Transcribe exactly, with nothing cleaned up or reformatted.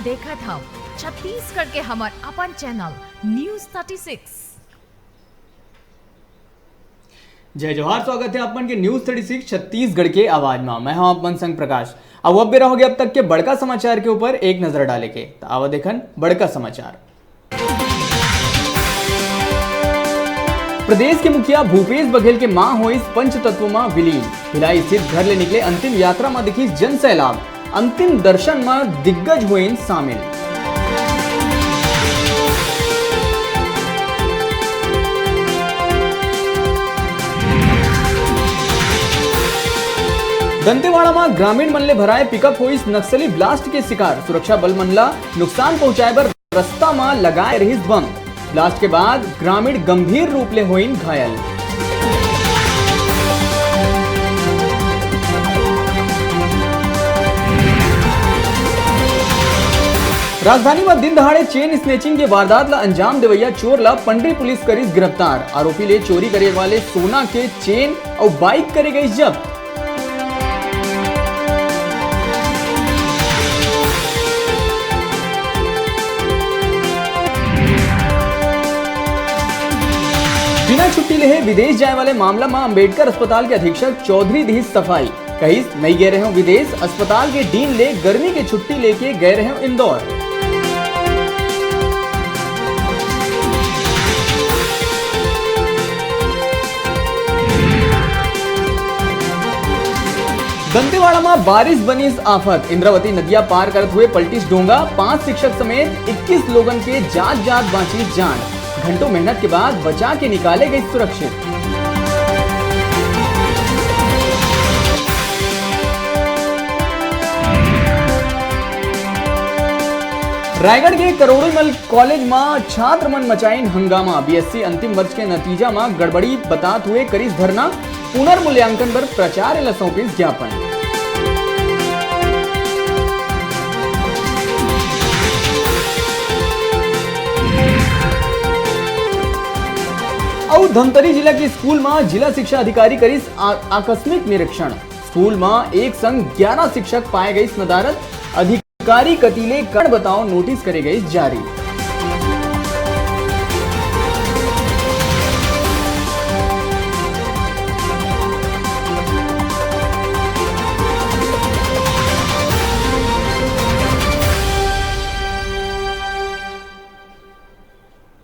देखत हव छत्तीसगढ़ के हमर अपन चैनल न्यूज़ थर्टी सिक्स। जय जोहार, स्वागत हे आप मन के न्यूज़ थर्टी सिक्स छत्तीसगढ़ के आवाज मा। मैं हूं आप मन संग प्रकाश। अब, अब बेरा हो गया अब तक के बड़का समाचार के ऊपर एक नजर डाले के। त आवा देखन बड़का समाचार। प्रदेश के मुखिया भूपेश बघेल के मां होइस पंचतत्व म विलीन। भिलाई स्थित घर ले निकले अंतिम यात्रा म दिखिस जन सैलाब। अंतिम दर्शन म दिग्गज होइन शामिल। दंतेवाड़ा म ग्रामीण मन ले भराए पिकअप होइस नक्सली ब्लास्ट के शिकार। सुरक्षा बल मन ला नुकसान पहुंचाए बर रस्ता म लगाए रहिस बम। ब्लास्ट के बाद ग्रामीण गंभीर रूप ले होइन घायल। राजधानी म दिन दहाड़े चेन स्नेचिंग के वारदात ला अंजाम देवइया चोर ला पंडरी पुलिस करिस गिरफ्तार। आरोपी ले चोरी करे वाले सोना के चेन अउ बाइक करे गइस जब्त। बिना छुट्टी लेहे विदेश जाए वाले मामला म अंबेडकर अस्पताल के अधीक्षक चौधरी दिहिस सफाई। कहिस, "नइ गए रहेंव विदेश, अस्पताल के डीन ले गर्मी के छुट्टी लेके गए रहेंव इंदौर।" दंतेवाड़ा म बारिश बनिस आफत। इंद्रावती नदिया पार करत हुए पलटिस डोंगा। पांच शिक्षक समेत इक्कीस लोगन के जात जात बांचिस जान। घंटों मेहनत के बाद बचा के निकाले गइस सुरक्षित। रायगढ़ के करोड़ीमल कॉलेज म छात्र मन मचाइन हंगामा। बीएससी अंतिम वर्ष के नतीजा म गड़बड़ी बतात हुए करिस धरना। पुनर्मूल्यांकन बर प्राचार्य ल सौंपिस ज्ञापन। अउ धमतरी जिला के स्कूल म जिला शिक्षा अधिकारी करिस आ-, आकस्मिक निरीक्षण। स्कूल म एक संग ग्यारह शिक्षक पाए गइस नदारद। अधिकारी कति ले कारण बताओ नोटिस करे गइस जारी।